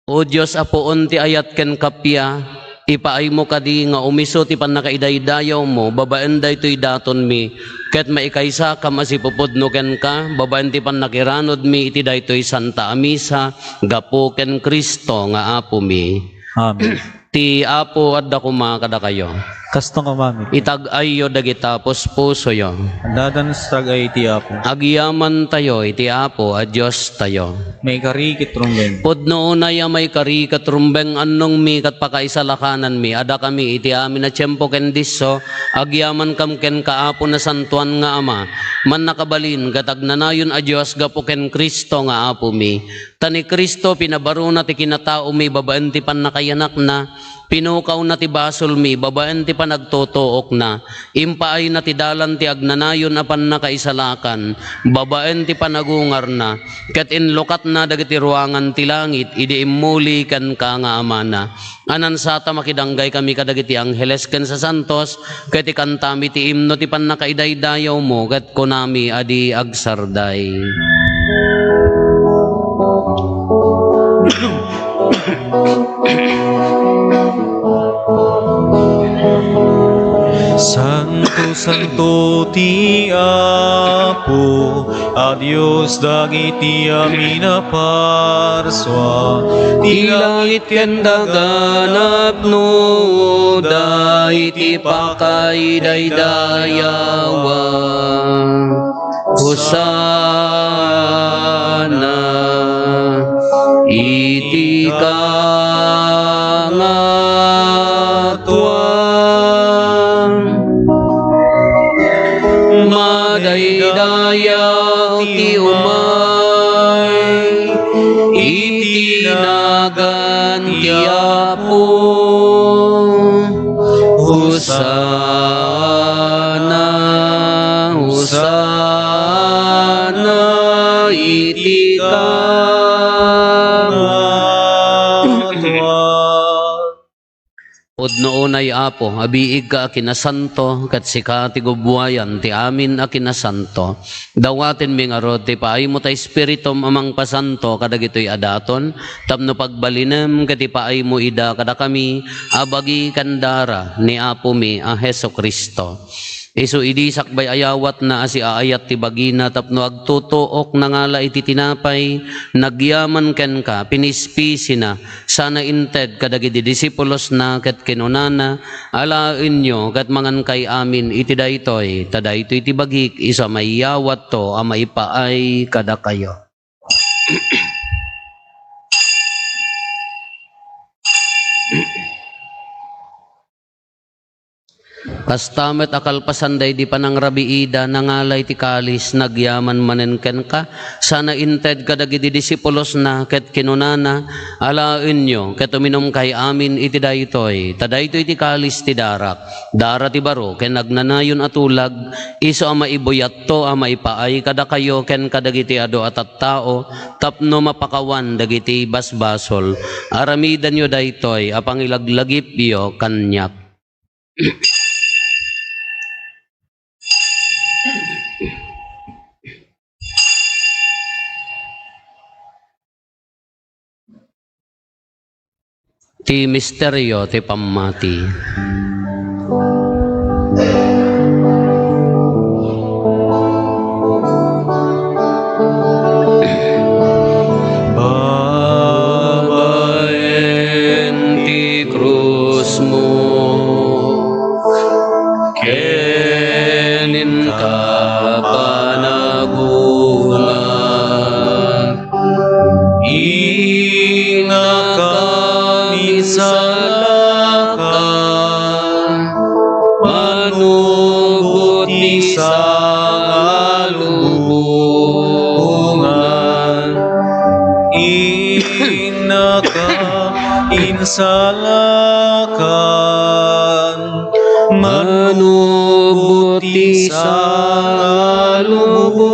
O Dios a puon ti ayat ken kappia, ipaaymo kadi nga umiso ti pannakaidaydayawmo babaen daytoy datonmi, ket maikaysakam a sipupudno kenka babaen ti pannakiranudmi iti daytoy Santa a Misa gapu ken Cristo nga Apomi. Amen. Ti Apo adda koma kadakayo. Kasta koma met. Itag-ayyo dagita puspusoyo. Addadan tag-ay ti Apo. Agyamantayo iti Apo a Diostayo. Maikari ket rumbeng. Pudno unay a maikari ket rumbeng, annongmi ket pakaisalakananmi a dakami iti amin a tiempo ken disso, agyamankam kenka, Apo Nasantoan nga Ama, Mannakabalin ket Agnanayon a Dios gapu ken Cristo nga Apomi. Ta ni Cristo pinabarona ti kinataomi babaen ti pannakayanakna, pinukawna ti basolmi babaen ti panagtutuokna, impaayna ti dalan ti agnanayon a pannakaisalakan babaen ti panagungarna, ket inlukatna dagiti ruangan ti langit idi immuli kenka nga Amana. A nansata makidanggay kami kadagiti angheles ken sasantos, ket ikantami ti imno ti pannakaidaydayawmo, ket kunami a di agsarday. Santo, santo ti Apo, a Dios dagiti amin a parsua, ti langit ken daga napno da iti pakaidaydayawan. Hosanna iti kangatoan. Madaydayaw ti umay iti nagan ti Apo. Hosanna, Hosanna iti kangatoan. Pudno unay, Apo, a biigka a kinasanto, ket sika ti gubbuayan ti amin a kinasanto. Dawatenmi ngarud ti paaymo ta Espiritum a mangpasanto kadagitoy a daton, tapno pagbalinem ket ipaaymo ida kadakami a bagi ken dara ni Apomi a Jesu-Cristo. Isu idi sakbay a yawatna a siaayat ti bagina tapno agtutuok, nangala iti tinapay, nagyaman kenka, pinispisina, sana inted kadagiti disipulosna ket kinunana, "Alaenyo ket mangankay amin iti daytoy, ta daytoy ti bagik isu a maiyawatto a maipaay kadakayo." Kasta met a kalpasan daydi panangrabiida, nangala iti kalis, nagyaman manen kenka, sana inted kadagiti disipulosna, ket kinunana, "Alaenyo ket uminumkay amin iti daytoy, ta daytoy ti kalis ti darak, dara ti baro ken agnanayon a tulag, isu a maibuyatto a maipaay kadakayo ken kadagiti adu a tattao tapno mapakawan dagiti basbasol. Aramidenyo daytoy a pangilaglagipyo kaniak." Ti misterio ti pammati. Babaen ti krusmo ken inka panagungar, inakam insalakan, manubot ti sangalubongan. Inakam insalakan, manubot ti sangalubongan.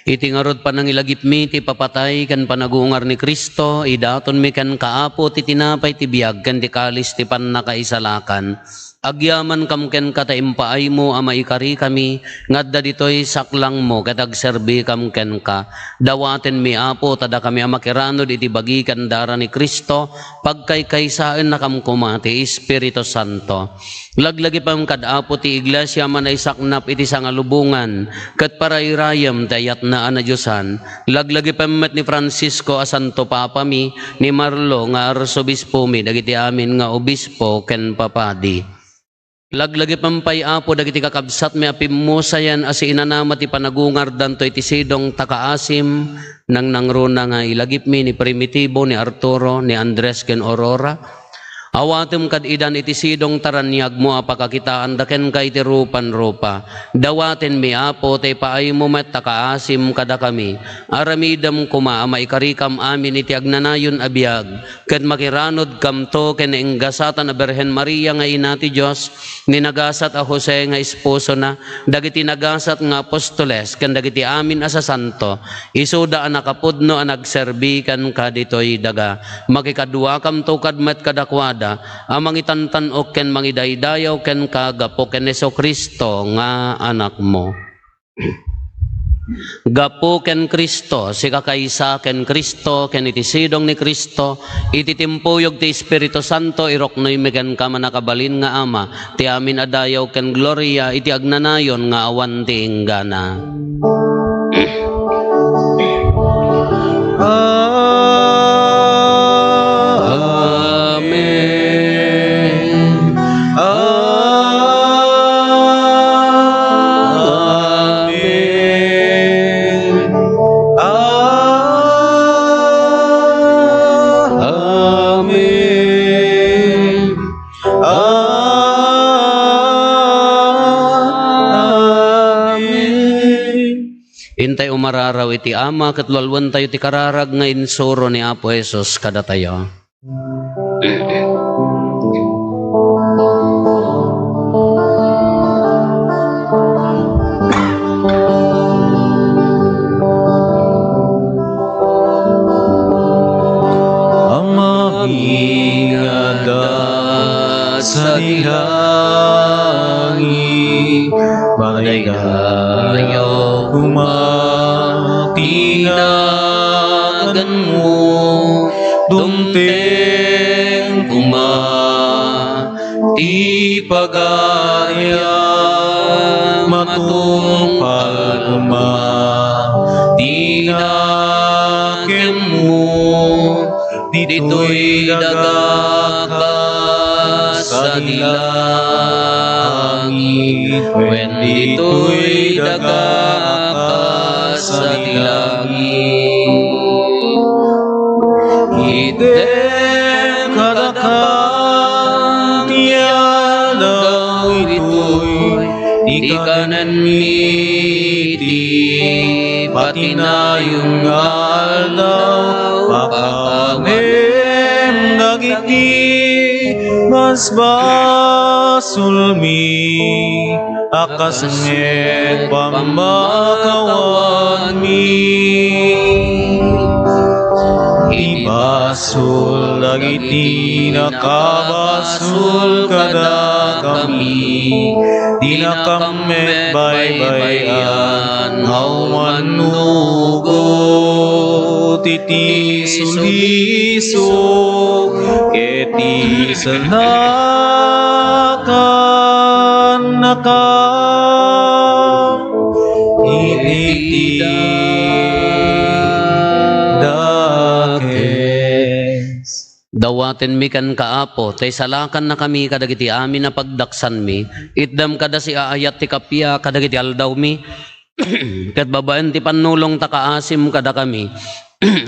Iti ngarud panangilagipmi ti papatay ken panagungar ni Cristo, idatonmi kenka, Apo, ti tinapay ti biag ken ti kalis ti pannakaisalakan. Agyamankam kenka ta impaaymo a maikarikami nga adda ditoy saklangmo ket agserbikam kenka. Dawatenmi, Apo, ta dakami a makiranod iti bagi ken dara ni Cristo, pagkaykaysaennakam koma ti Espiritu Santo. Laglagipem kad Apo ti iglesia a manaisaknap iti sangalubongan ket parairayem ti ayatna a nadiosan. Laglagipem met ni Francisco a Santo Papami, ni Marlo nga Arsobispomi, dagiti amin nga obispo ken papadi. Laglagipem pay, Apo, dagiti kakabsatmi a pimmusayen a siinanama ti panagungardanto iti sidong ta kaasim, nangnangruna nga ilagipmi ni Primitibo, ni Arturo, ni Andres, ken Aurora. Awatem kad idan iti sidong ta raniagmo a pakakitaanda kenka iti rupan-rupa. Dawatenmi, Apo, ta ipaaymo met ta kaasim kadakami. Aramidem koma a maikarikam amin iti agnanayon a biag, ket makiranodkamto ken nainggasatan a Birhen Maria nga Ina ti Dios, ni nagasat a Jose nga esposona, dagiti nagasat nga apostoles, ken dagiti amin a sasanto, isuda a nakapudno a nagserbi kenka ditoy daga. Makikaduakamto kad met kadakuada a mangitantan-ok ken mangidaydayaw kenka gapu ken Jesu-Cristo nga Anakmo. Gapu ken Cristo, sika kaysa ken Cristo, ken iti sidong ni Cristo, iti timpuyog ti Espiritu Santo, iruknoymi kenka, mannakabalin nga Ama, ti amin a dayaw ken gloria iti agnanayon nga awan ti inggana. Amen. Amen. Amen. Amen. Intay umararaw iti Ama, ket lualuentayo ti kararag nga insuro ni Apo Jesus kadatayo. Amami nga adda sadi langit, madaydayaw koma ti naganmo, dumteng koma ti pagariam, matungpal koma ti nakemmo ditoy daga kas sadi langit, wen ditoy daga kas sadi langit. Iten Ikanenmi iti patinayon nga aldaw, pakaamem dagiti basbasolmi a kas met pammakawanmi. Ibasol dagiti nakabasol kadakami, dinakam met baybay-an nga umannugot iti sulisog ket isalakannaka iti dakes. Dawatenmi kenka, Apo, ta isalakannakami kadagiti amin a pagdaksanmi. Itdam kada siaayat ti kappia kadagiti aldawmi, ket babaen ti pannulong ta kaasim kadakami.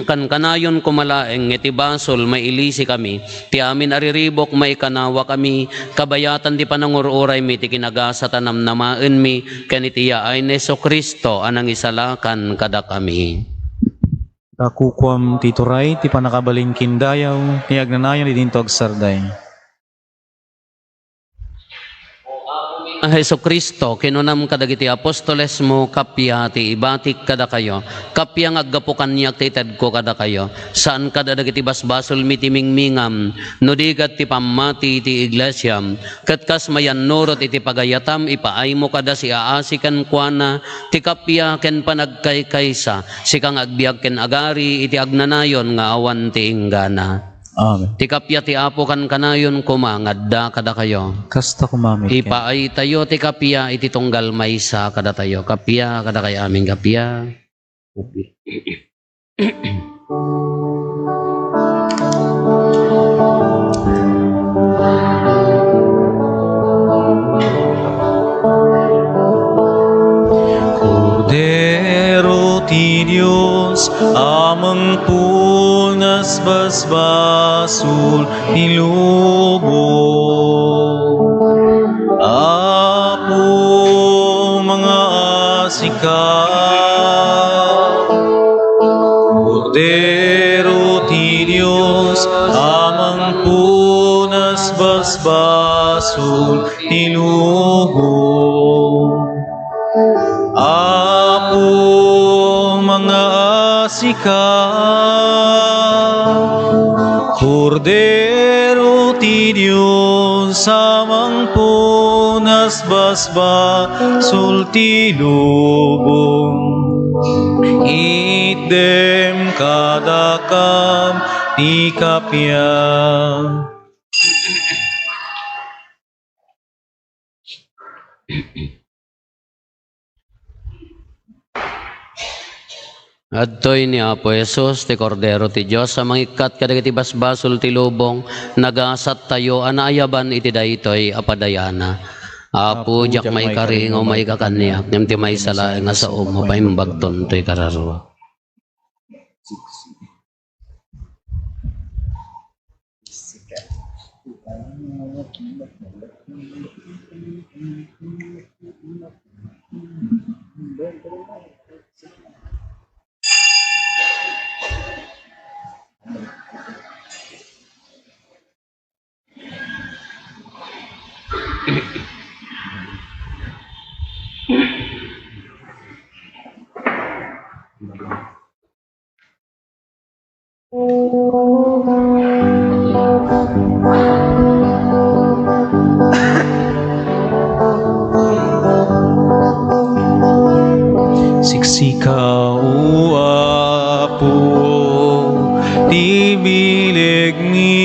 Kankanayon koma laeng nga iti basol mailisikami ti amin a riribuk, maikanawakami, kabayatan ti panangur-uraymi ti kinagasat a namnamaenmi ken iti yaay ni Jesu-Cristo a nangisalakan kadakami. Ta kukuam ti turay ti pannakabalin ken dayaw ti agnanayon idinto agsarday. A Jesu-Cristo, kinunam kadagiti apostolesmo, kappia ti ibatik kadakayo, kappia nga aggapu kaniak ti itedko kadakayo. Saan kada dagiti basbasolmi ti mingmingam, no di ket ti pammati iti iglesiam, ket kas mayannurot iti pagayatam, ipaaymo kada siaasi kenkuana ti kappia ken panagkaykaysa, sika nga agbiag ken agari iti agnanayon nga awan ti inggana. Amen. Ti kappia ti Apo kankanayon koma nga adda kadakayo. Kasta koma met ken. Ipaaytayo ti kappia iti tunggal maysa kadatayo. Kappia kadakayo amin, kappia. Kordero ti Dios a mangpunas basbasol ti lubong. Apo, mangaasika. Kordero ti Dios a mangpunas basbasol ti lubong. Apo, mangaasika. Kordero ti Dios a mangpunas basbasol ti lubong. Itdem kadakam ti kappia. Adtoy ni Apo Jesus, ti Kordero ti Dios a mangikkat kadagiti basbasol ti lubong, nagasattayo a naayaban iti daytoy a padayana. Apo, diak maikari nga umayka kaniak, ngem ti maysa laeng a saom, mapaimbagton toy kararua. Siksika, O Apo, ti bilegmi,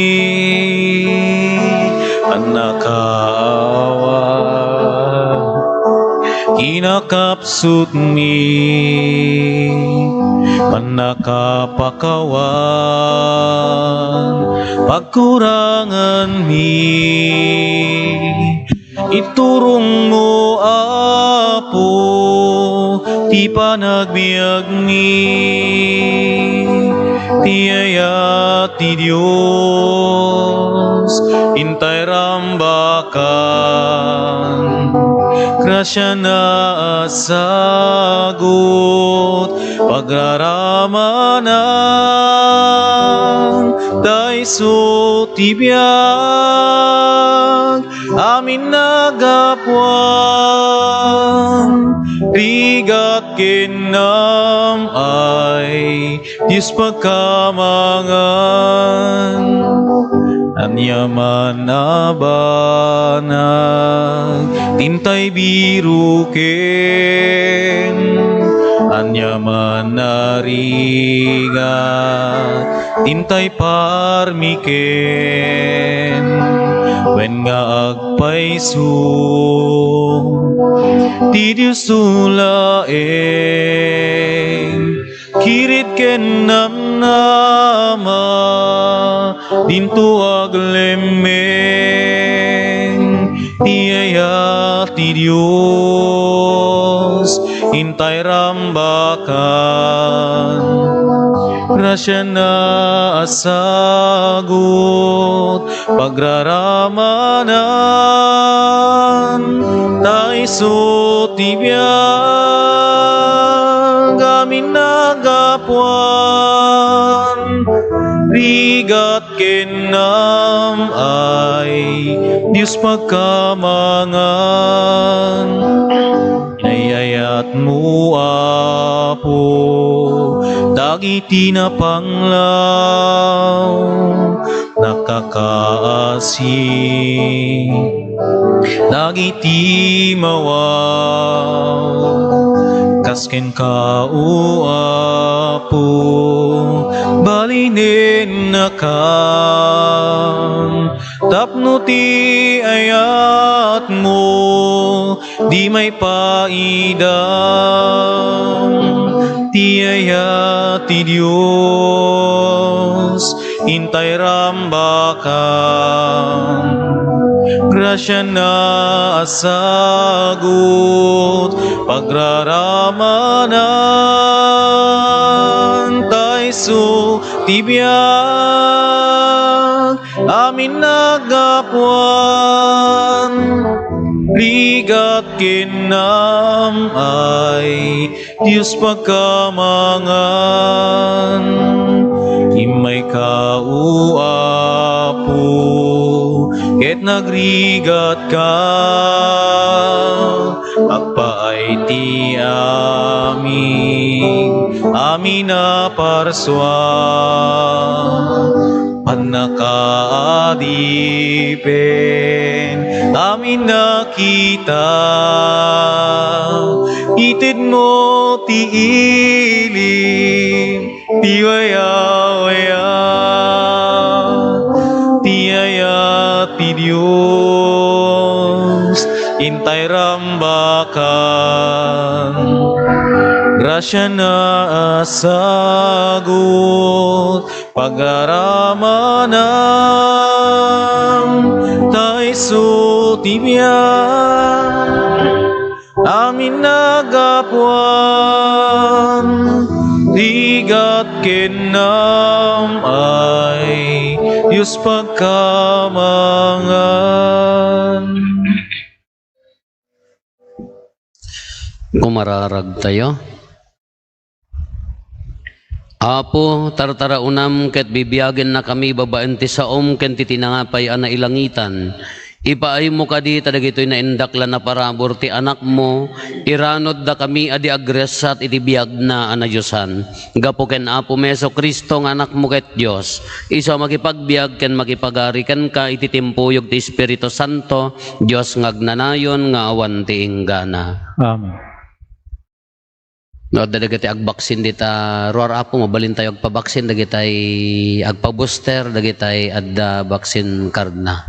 pannakaawa, kinakapsutmi, pannakapakawan, pagkuranganmi. Iturongmo, Apo, ti panagbiagmi. Ti ayat ti Dios, intay rambakan. Siana a sagut pagraramanan, ta isu ti biag, amin nagapuan, rigat ken nam-ay, Dios pagkamangan. Ania man a banag, intay biruken. Ania man a rigat, intay parmiken. Wen nga agpayso, ti Dios laeng. Kirid ken namnama, dinto aglemmeng ti ayat ti Dios, intay rambakan. Grasiana a sagut, pagraramanan, ta isu ti biag, amin nagapuan, rigat ken nam-ay, Dios pagkamangan. Inayayatmo, Apo, dagiti napanglaw, nakakaasi dagiti mawaw. Kas kenka, O Apo, balinennakam, tapno ti ayatmo di maipaidam. Ti ayat ti Dios, intay rambakan. Grasiana a sagut, pagraramanan, ta isu ti biag, amin nagapuan, rigat ken nam-ay, Dios pagkamangan. Immayka, O Apo, ket nagrigatka, agpaay ti amin, amin a parsua. Pannakaadipen, amin a kita, itedmo ti ili, ti wayawaya, ti ayat ti Dios, intay rambakan. Grasiana a sagut, pagraramanan, ta isu ti biag, amin nagapuan, rigat ken nam-ay, Dios pagkamangan. Kumararagtayo. Apo, tartaraonam ket bibiagennakami babaen ti saom ken ti tinapay a nailangitan. Ipaaymo kadi ta dagitoy naindaklan a parabur ti Anakmo, iranoddakami a di agriassat iti biagna a nadiosan. Gapu ken Apomi Jesu-Cristo nga Anakmo ket Dios, isu a makipagbiag ken makipagari kenka iti timpuyog ti Espiritu Santo, Dios nga agnanayon nga awan ti inggana. Amen. No, adda dagiti agbaksin dita ruar, Apo, mabalintayo agpabaksin dagitay agpabooster, dagitay adda vaccine card na.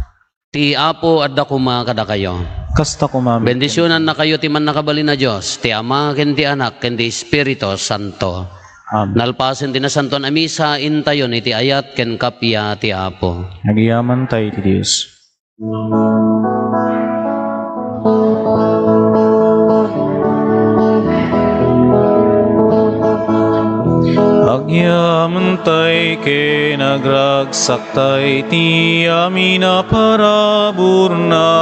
Ti Apo adda koma kadakayo. Kasta koma met. Bendisionannakayo ti Mannakabalin a Dios, ti Ama, ken ti Anak, ken ti Espiritu Santo. Amen. Nalpasen ti Nasantoan a Misa, intayon iti ayat ken kappia ti Apo. Agyamankay iti Dios. Agyamanen tay ken agragsak tay ti amin a paraburna.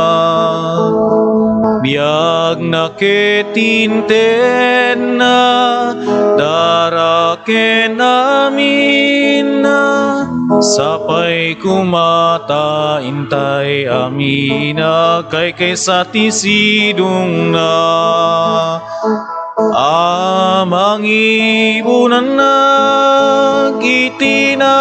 Biagna ket intedna, dara ken aminna, sapay koma ta intay amin a agkaykaysa ti sidongna. A mangibunannak iti na